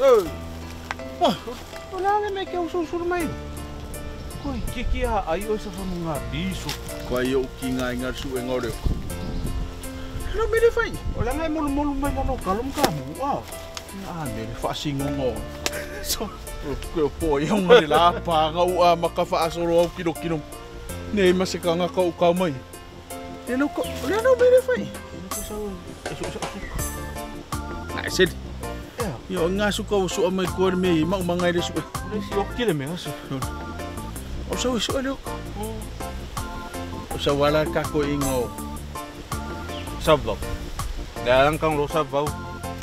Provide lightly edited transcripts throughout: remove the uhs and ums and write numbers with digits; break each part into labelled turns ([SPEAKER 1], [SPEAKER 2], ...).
[SPEAKER 1] Wah, o le a le mea e ke usuusulu mai ai?
[SPEAKER 2] Koe keke a ai oe sa whanunga biso.
[SPEAKER 1] Koe i o ki ngā inga su e ngā reo. Lo mele fai.
[SPEAKER 2] O le ngai molu molu mai lalo kalo mga mu. Ah.
[SPEAKER 1] A mele whaasingongo. So, koe o po i au ngare la pānga ua maka whaasoro au kino kino. Nei ma se kanga kau kau mai. E no ko, le no mele fai. Ai seli. Yo ngā suka o sua mai koe me i mau mangai le sua.
[SPEAKER 2] Le si o kile me aso.
[SPEAKER 1] O sau sua le o sau wala ka ko ingo.
[SPEAKER 2] Sablo. Le alang kang lo sabau.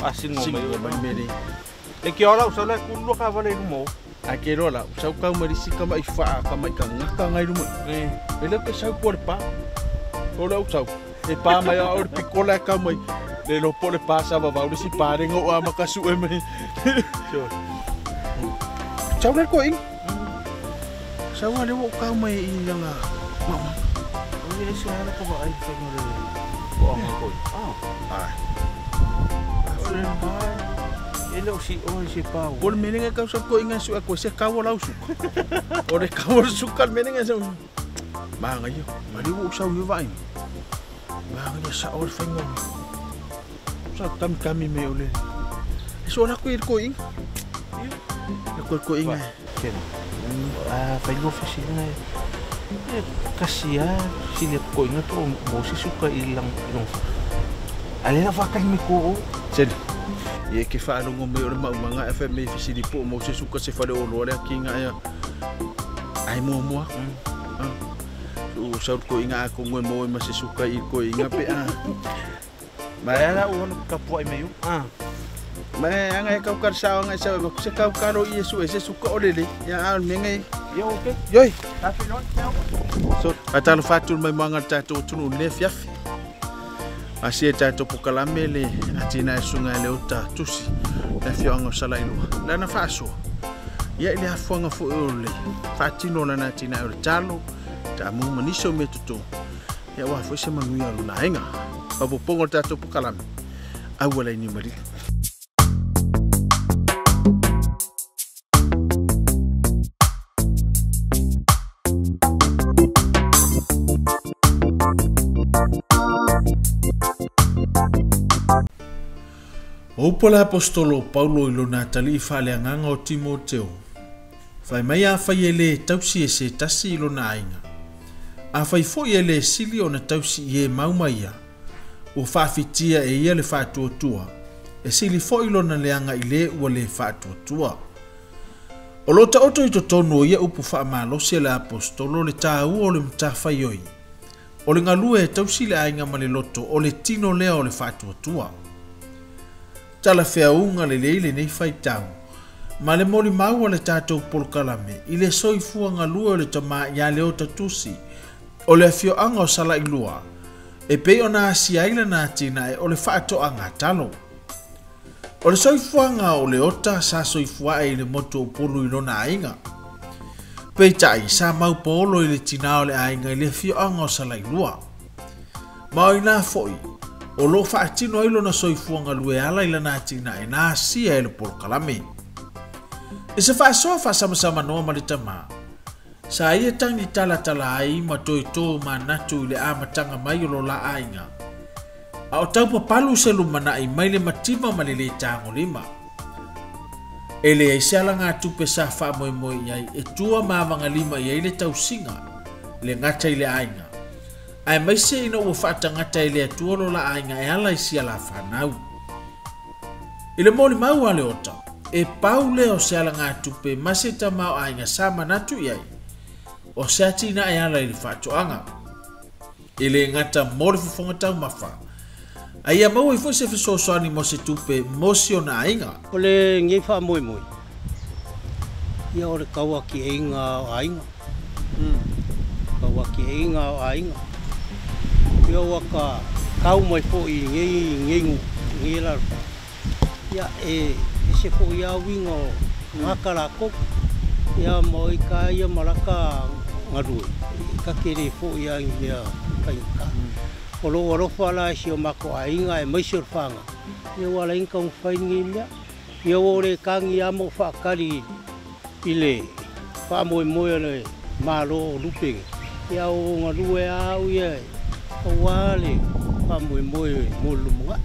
[SPEAKER 2] Asingo mai
[SPEAKER 1] mai meri.
[SPEAKER 2] E ki ora o sau le kulu ka vale lumo.
[SPEAKER 1] A ke rola, sau kau mari si kama i wha ka mai ka ngaka ngai lumo. E le ke sau ko le pa. O le sau. E pa mai a o pikola ka mai. Le lo po le pa sa va le si pa re ngo a makasu e mai. Sau le ko ing. Sau le wo kau mai i nga. Mama.
[SPEAKER 2] O le se ala ko ba ai fe ngo le. Ko anga ko. Ah.
[SPEAKER 1] Ai.
[SPEAKER 2] O le pa. E le o si o se pa.
[SPEAKER 1] O le menenga kau sa ko inga su a ko se kau lau su. O le kau su kal menenga sa. Manga yo. Mali wo sau yo vai. Manga yo sa o le fengo. Sa tam kami me o le. So la ko ir ko ing. La ko ko inga.
[SPEAKER 2] Ken. Ah, fengo fesina. E kasia si le ko inga to mo si suka ilang ilong. Ale la vakai me ko.
[SPEAKER 1] Sel. Ye ke whaalongo me o le maumanga e whae me fisiri po mo se suka se whare o loa lea ki ngā ea. Ai mua mua. O sau ko inga a ko ngwe mo e ma se suka i ko inga pe a.
[SPEAKER 2] Ma ala o no kapua i me yu. Ah.
[SPEAKER 1] Ma anga e kau kar sao anga sao e se kau karo i e su e se suka o lele. Ia a me ngai.
[SPEAKER 2] Yo okay.
[SPEAKER 1] Yoi.
[SPEAKER 2] Happy no.
[SPEAKER 1] So atalo fatul mai manga tato tunu le fiafi. Asi e tato pokalame le atina e sunga le ota tusi. Le fioanga sala ilua. Lana faaso. Ia ile afuanga fo o le fatino lana atina o le talo. Ta mu maniso me tutu. Ia wa fo se manuia luna ainga. Papo pongo tato pokalame. Awala ni mari. O le apostolo Paulo i lona tali whaaleanganga o Timoteo. Whai mai a whai e le tausi e se tasi i lona ainga. A whai fo i le sili o na tausi i e maumaia. O whaafitia e ia le whaatuatua. E sili fo i lona leanga i le ua le whaatuatua. O lo taoto i totonu o ia upu whaamalosi le apostolo le tāua o le mtawhai oi. O le ngalue e tausi le ainga ma le loto o le tino lea o le whaatuatua. Tala whiaunga le leile nei whaitau. Ma le moli maua le tātou polokalame i le soifua ngalua o le tama ia leo tatusi o le afioanga o sala ilua. E pei ona asia ila nā tina e o le whaatoa talo. O le soifuanga o le ota sa soifua e i le motu o polu i lona ainga. Peitai sa mau pōlo i le tina o le ainga i le afioanga o sala ilua. Ma o ina foi. O lo whaatino ai lona soifuanga lue ala i lana atina e nā asia e le polokalame. E se whaasoa whaasamasama noa ma le tama. Sa ia tangi talatala ai ma toi tō manatu i le amatanga mai o lo la ainga. A o taupa palu se lumanai mai le matima ma le le tāngo lima. E le ai se ala ngā tupe sa whaamoe moe i ai e tua maawanga lima i ai le tausinga le ngata i le ainga. Ai mai se ina ua whaatangata i le atua lo la ainga e ala i si ala whanau. I le moli mau a le ota, e pau leo se ala ngā tupe ma se tamau ainga sa manatu i ai. O se atina e ala i le whaatoanga. I le ngata mori fufonga tau mawha. Ai ia mau i fo se fesoasoani mo se tupe mo si ona ainga.
[SPEAKER 3] O le ngei wha moi moi. Ia o le kaua ki e inga o ainga. Kaua ki e inga o ainga. Ia waka kau mai fo i ngei ngei ngei la. Ia e se fo ia wingo ngaka la ko. Ia mo i ka ia malaka ngarue. Ka kere fo ia ia kai ka. O lo alofa la si o mako ainga e mai si o whanga. Ia wala inka un whai ngi mea. Ia ua le tagi lava ma ou faatali i le faamoemoe o le Malo o lupe, ia ua galue lava au ia aua le faamoemoe mo le lumanai.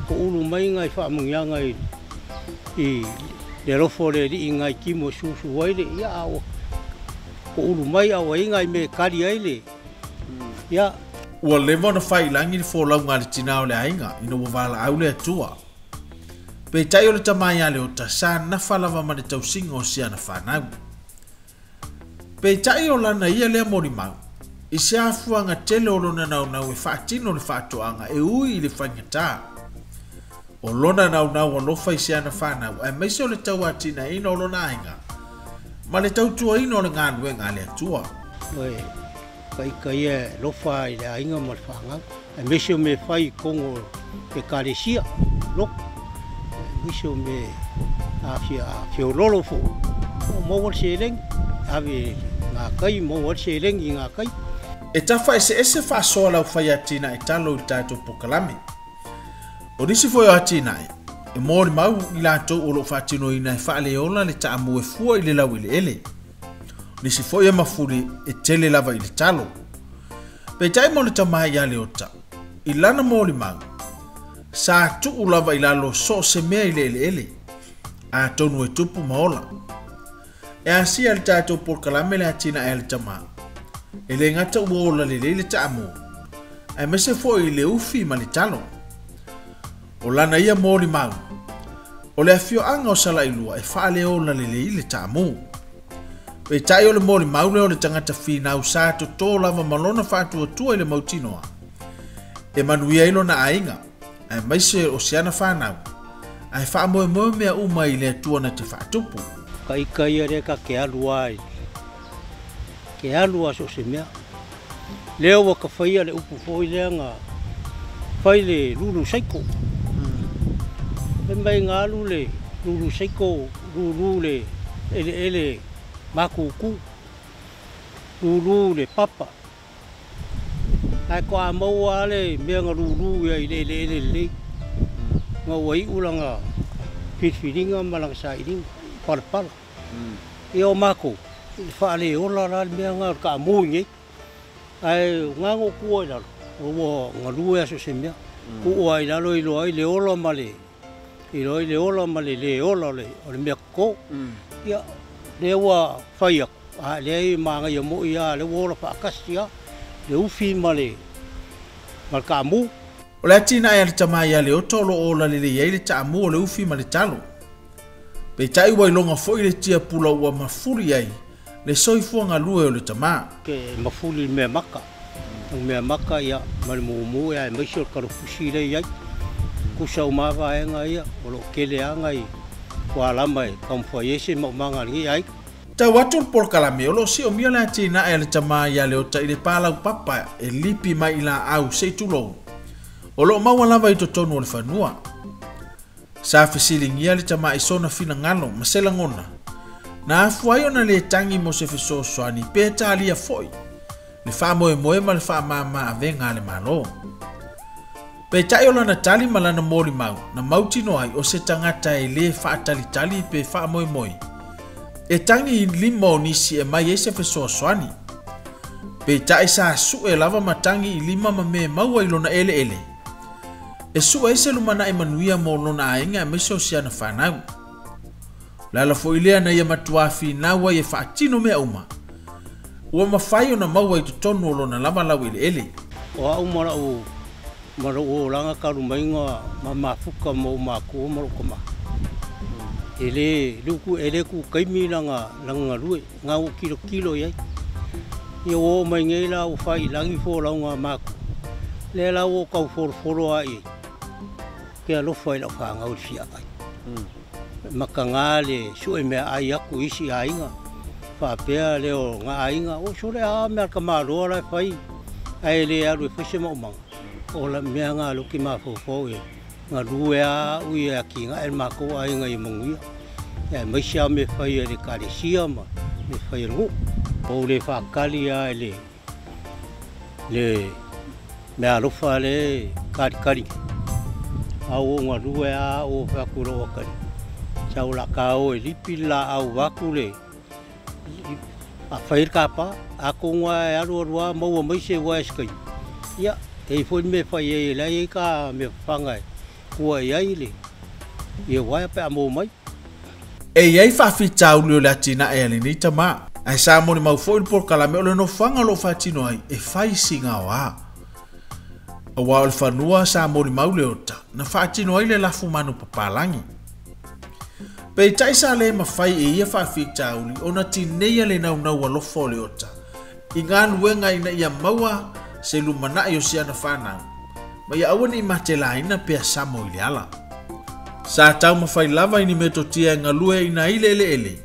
[SPEAKER 3] Toulu mai nai faamanuiaga i le alofa o le Alii i nai timo e susu ai le, ia a ua toulu mai a ua i ai nai mea e tali ai le, ia.
[SPEAKER 1] Ua leva ona faiilagi le folauga a le tinā o le aiga ina ua valaau le Atua. Peitai o le tama ia Leota sa nafa lava ma le tausiga o si ana fanau. Peitai o lana ia lea molimau, i se afuaga tele o lona naunau e faatino le faatoaga e ui i le faigata. O lona naunau alofa i si ana fanau aemaise o le tauatinaeina o lona aiga ma le tautuaina o le galuega a le Atua.
[SPEAKER 3] Oe ika ia e alofa i le aiga ma le fanau, aemaise o mea e fai i totonu o Ekalesia, lotu, aemaise o mea a feoloolo foi, o maua le seleni, ave i gatai, maua ai le seleni i gatai.
[SPEAKER 1] E tafa eseese faasoa lau fai atinae talo i le tatou polokalame. O nisi foi o atinae, e molimau i latou o lo o faatinoina e faaleola le taamu e fua i le laueleele. O nisi foi e mafuli e tele lava i le talo. Peitai mo le tama ia Leota, i lana molimau, sa tuu lava i lalo so o se mea i le eleele, atonu e tupu ma ola. E asia i le tatou polokalame le atinae a le tama, e le gata ua ola lelei le taamu, aemaise foi i le ufi ma le talo. O lana ia molimau, o le afioaga o Salailua e faaleola lelei le taamu. Peitai o le molimau lea o le tagata finau sa toto lava ma lona faatuatua i le mautinoa, e manuia ai lona aiga, aemaise o si ana fanau, ae faamoemoe mea uma i le Atua na te faatupu.
[SPEAKER 3] Ka ika ia lea ta te alu lava i te alu lava so o se mea. Lea ua ta faia le upu foi lea na fai le lulu saiko. Fai mai na alu le lulu saiko lulu le eleele matutu, lulu le papa. Ae toa maua lava le mea na lulu i ai i le eleele lelei, na ua iu lana filifiliga ma lana sailiga palapala. Ia o matou, e faaleola la le mea lena o le taamu i nei. Ae na ona ou tuu lava i lalo, ua galue lava so o se mea. Tuu lava i lalo iloa ai le ola ma le iloa ai le ola ma le le ola o le mea toto. Ia, lea ua fai atu, a leai e manaia moi lava, lea ua ola faatasi lava le ufi ma le taamu.
[SPEAKER 1] O le atinae a le tama ia Leota o lo o ola lelei ai le taamu o le ufi ma le talo. Peitai ua iloga foi le tiapula ua mafuli ai le soifua galue o le tama.
[SPEAKER 3] Ke mafuli le mea maka. O le mea maka ia ma le mumu ia aemaise o le kalafusi lea e i ai. Kusa uma lava vaega ia o lo o tele lava nai fualama e taumafai ai se maumaga a lenei aiga.
[SPEAKER 1] Tau atu le polokalame o lo o siomia le atinae a le tama ia Leota i le palaupapa e lipi mai i laau se i tulou, o lo o maua lava i totonu o le fanua. Sa fesiligia le tama i sona finagalo ma se lagona, na afua ai ona le tagi mo se fesoasoani pe talia foi le faamoemoe ma le faamama avega a le Malo. Peitai o lana tali ma lana molimau na mautinoa ai o se tagata e le faatalitali pe faamoemoe e tagi i lima o nisi e mai ai se fesoasoani. Peitai sa sue lava ma tagi i lima ma me maua i lona eleele. E sue ai se lumanai manuia mo lona aiga aemaise o si ana fanau. O le ala foi lea na ia matuā finau ai e faatino mea uma ua mafai ona maua i totonu o lona lava laueleele.
[SPEAKER 3] O au ma lau ma lou olaga talu mai na ma mafuta ma ou matua ma lou tama, e le e le tu taimi lana lana galue, na ua tilotilo i ai. Ia ua oo mai nei la ua fai i lagi folauga a matua, lea la ua ou tau folofolo lava i ai, ke alofa i lau fanau i le fia ai. Mataga le sue meaai atu i isi aiga, faapea lea o na aiga, o sole a mea a le tamaloa la e fai, ae le alu e fai se maumaga. O le mea lena lea ou te mafaufau i ai, galue lava au ia e atinae le matou aiga ia manuia, aemaise lava mea e fai a le Ekalesia ma mea e fai a le nuu. Ua ou le faatali lava i le meaalofa lea e talitali nei, a ua ou galue lava au, ua fai atu i lou atalii, Sau la ka o e lipi la au vaku le a whai kapa, a ko ngā e aru arua maua mai se wā e skai. Ia, e foi me whai e lai e ka me whangai, kua e ai le, ia waia pe a mō mai.
[SPEAKER 1] E iai faafitauli o le atinae a lenei tamā, ae sa molimau foi le polokalame o le nofoaga o loo faatino ai e fai sigaoā. Auā o le fanua sa molimau le ota na faatino ai le lafu manu papalagi. Peitai sa lē mafai e ia faafitauli ona tineia le naunau alofa o le ota i galuega ina ia maua se lumanaʻi o si ana fanau ma ia aua neʻi matelaina pea samo i le ala. Sa taumafai lava i ni metotia e galue ina ai le eleele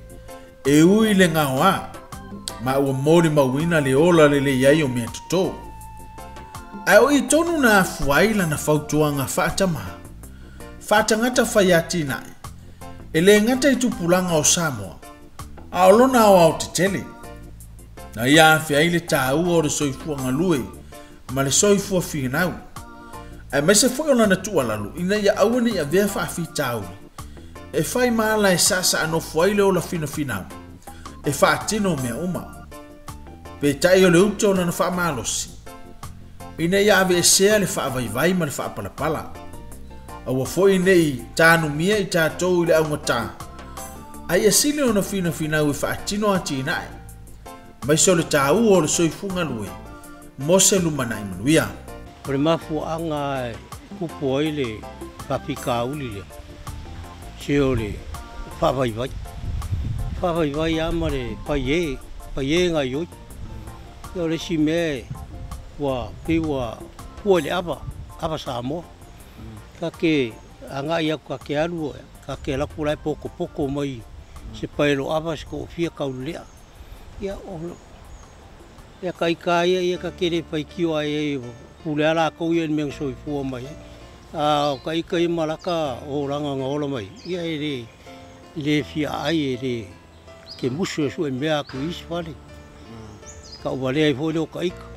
[SPEAKER 1] e ui le gaoā ma ua molimauina le ola lelei ai o mea totō. Ae o i tonu na afua ai lana fautuaga faatamā faatagata fai atinae e lē gata i tupulaga o Samoa a o lona aoao tetele. Na ia afe ai le tāua o le soifua galue ma le soifua finau. Aemaise foi o lana tuualalo ina ia aua neʻi avea faafitauli e fai ma ala e saasaanofo ai le ola finafinau e faatino mea uma. Peitai o le uta o lana faamalosi ina ia aveesea le faavaivai ma le faapalapala. Aua foi neʻi tanumia i tatou i le augatā ae ia sili ona finafinau e faatino atinae maise o le tāua o le soifua galue mo se lumanaʻi manuia.
[SPEAKER 3] O le mafuaʻaga e kupu ai le faafikauli lea, se o le faavaivai. Faavaivai a ma le paie, paie ngai oi. Ia o le isi mea ua pei ua pua i le ava, ava Samoa. Ka ke agai aku ka ke alu, ka ke laku lai poko poko mai se paelo ava se ko fia kaulea. Ia o ia kai kai ia ka kere pai kio ai pule ala ko ia mea soifua mai. A o kai kai malaka o ranga ngaola mai. Ia e le le fia ai e le ke musu e sue mea ku isi fale. Ka uwalea i foi le o ka ika.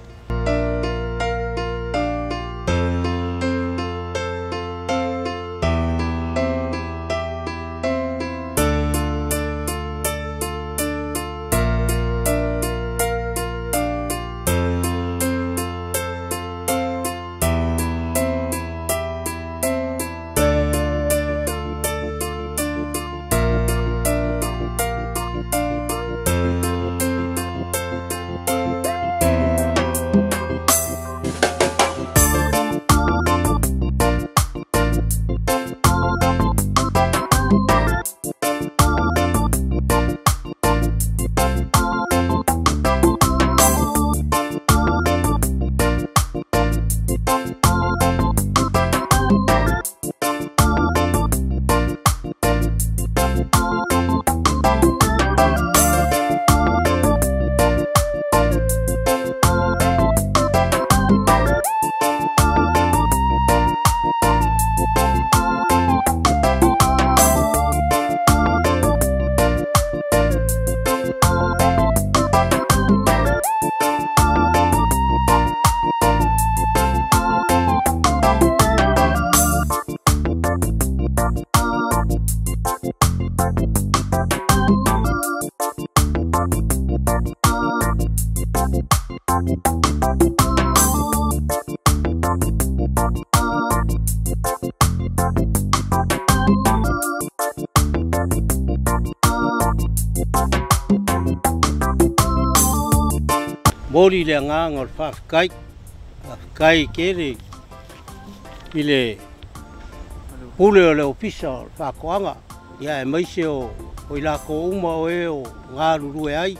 [SPEAKER 3] Mori le agaga o le faafetai, faafetai tele i le pule o le ofisa o le faatoaga, ia aemaise o i latou uma o e o galulue ai,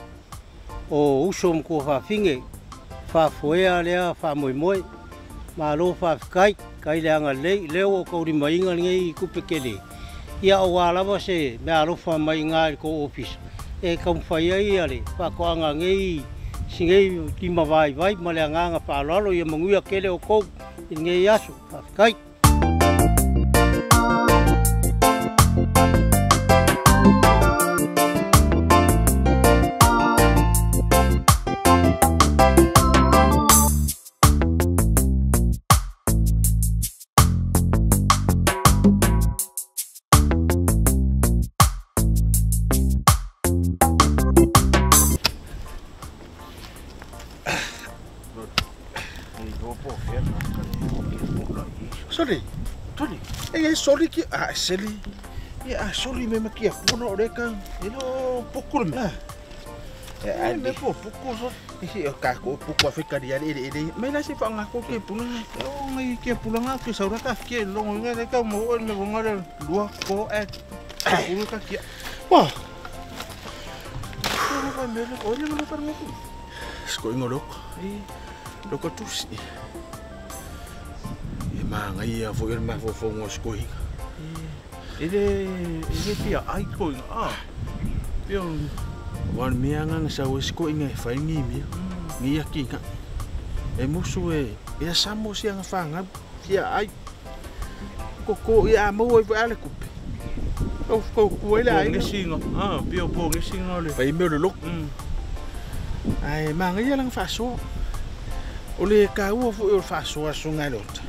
[SPEAKER 3] o uso ma tuafafine, faafoea lea faamoemoe. Malo faafetai, kai le agalelei, lea ua taulimaina lenei tupe tele. Ia auā lava se mea alofa mai i gā i le tou ofisa, e taumafai ai ia le faatoaga nei sinei lima vaivai ma le agaga faaaloalo ia manuia tele o tou i lenei aso. Faafetai.
[SPEAKER 2] Po fea na ka le pula i.
[SPEAKER 1] Soli.
[SPEAKER 2] Toli.
[SPEAKER 1] E soli ki a seli. Ia a soli me makia pona o leka.
[SPEAKER 2] E lo puku le.
[SPEAKER 1] E
[SPEAKER 2] ai me po puku so.
[SPEAKER 1] E o ka ko puku a feka ri ale ele. Me la se fa nga ko ke pula.
[SPEAKER 2] O ngai ke pula nga ke saura ka ke longo nga le ka mo o me nga le lua ko e. Pulu ka kia.
[SPEAKER 1] Wa.
[SPEAKER 2] Ko ka me le o le mo ka mo.
[SPEAKER 1] Sko ingo loko.
[SPEAKER 2] E
[SPEAKER 1] loko tusi. E manga ia fo il ma fo fo ngo sko inga.
[SPEAKER 2] Ele pia ai ko inga. Ah. Pia
[SPEAKER 1] wan mea nganga sa o sko inga e whai ngi mea. Ngi aki inga. E musu e e samo si anga whanga fia ai. Koko i a mau e ale kupe. O ko ku ele ai.
[SPEAKER 2] Ngi singa. Ah, pia po ngi singa le.
[SPEAKER 1] Pai meo le loko. Ai manga ia langa whasoa. O le ka ua fo e o whasoa so ngai lota.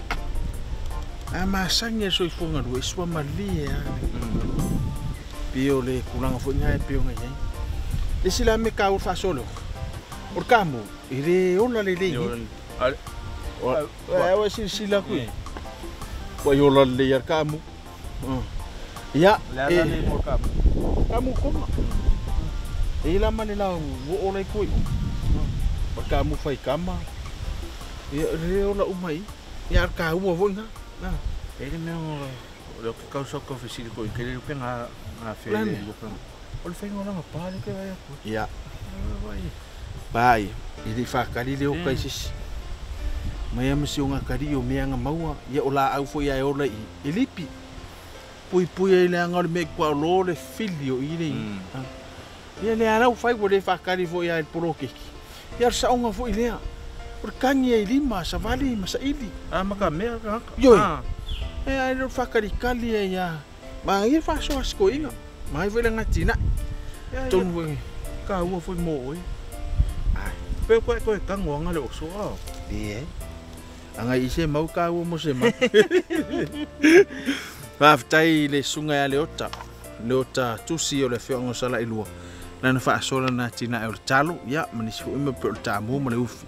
[SPEAKER 1] A masangi e soifuanga rua, e sua malie a. Pio le kulanga fo ngai pio ngai ai. Le sila me ka ua whasoa leo. O ka mo, i le ola le lei. O e sila sila kui. Wa i ola le iar ka mo. Ia,
[SPEAKER 2] e le mo ka mo.
[SPEAKER 1] Ka mo koma. E la mane la wo ola i kui. O ka mo whai kama. Ia le ola umai. Ia ka ua fo inga.
[SPEAKER 2] E le mea o le kau soko fesili ko i kele lupe ngā whele lupe. O le whainga o langa pā le ke vai aku.
[SPEAKER 1] Ia. Pai, i le whakari le o kai sisi. Mai amasi o ngā kari o mea ngā maua. Ia o la au fo ia e ola i e lipi. Pui pui e le anga o le mea kua o lo le fili o i le. Ia le arau whai o le whakari fo ia e porokeki. Ia saonga fo i lea. O le kangi e lima, sa vali, ma sa ili.
[SPEAKER 2] Ah, maka mea ka.
[SPEAKER 1] Ioi. E ai le whakarikali e ia. Ma ia whasoa siko inga. Ma ai wele ngā tina. Tonu e.
[SPEAKER 2] Ka ua fo i mō oi. Pe koe koe kango anga le oso a.
[SPEAKER 1] E. Anga i se mau ka ua mo se mau. Whawhtai le sunga ia le ota. Le ota tusi o le whiongo sala i lua. Nana whaasola nā tina e o le talo. Ia, manisi fo ima pe o le tāmū ma le ufi.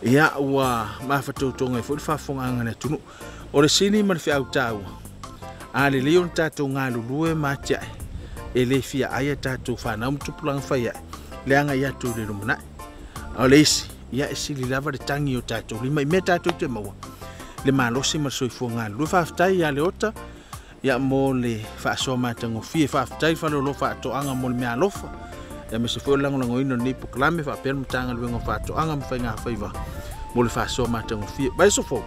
[SPEAKER 1] Ia ua mawhatautonga i fo i whafonga anga le tunu. O le sini ma le whiau tāua. A le leo tātou ngā lulue mā tia e. E le fia aia tātou whanau mtupulanga whai ai. Le anga ia tū le lumanai. O le isi, ia e sili lava le tangi o tātou. Lima i mea tātou te maua. Le malosi ma le soifua ngā lulue. Whawhtai ia le ota. Ia mō le whaasoa mātango fie. Whawhtai whalolo whaatoanga mō le mea alofa. Ia me se fo langolango ino nei poklame whaapea matanga luengo whaatoanga mwhai ngā whaiwa mō le whaasoa mātango fie. Bai so fo.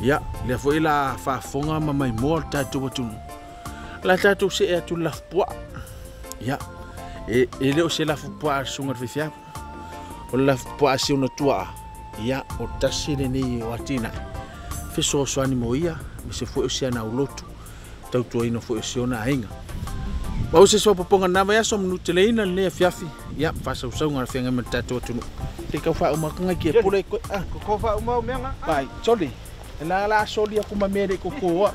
[SPEAKER 1] Ia, lea fo ila whaafonga ma mai moa le tātou watunu. La tātou se e atu lafupua. Ia, e leo se lafupua a sunga te whiwhia. O le lafupua a si ona tua. Ia, o tasi le nei o atina. Feso soani mo ia, me se fo e o se ana ulotu. Tautua ino fo e o se ona ainga. Wau se soa poponga nā vai aso manu te leina le nea fiafi. Ia, whasausau ngā whianga me tātou atunu. Te kau wha umakanga ki e pule koe. Ah,
[SPEAKER 2] ko wha umau mea ngā.
[SPEAKER 1] Pai, soli. E la la soli aku ma mere ko koa.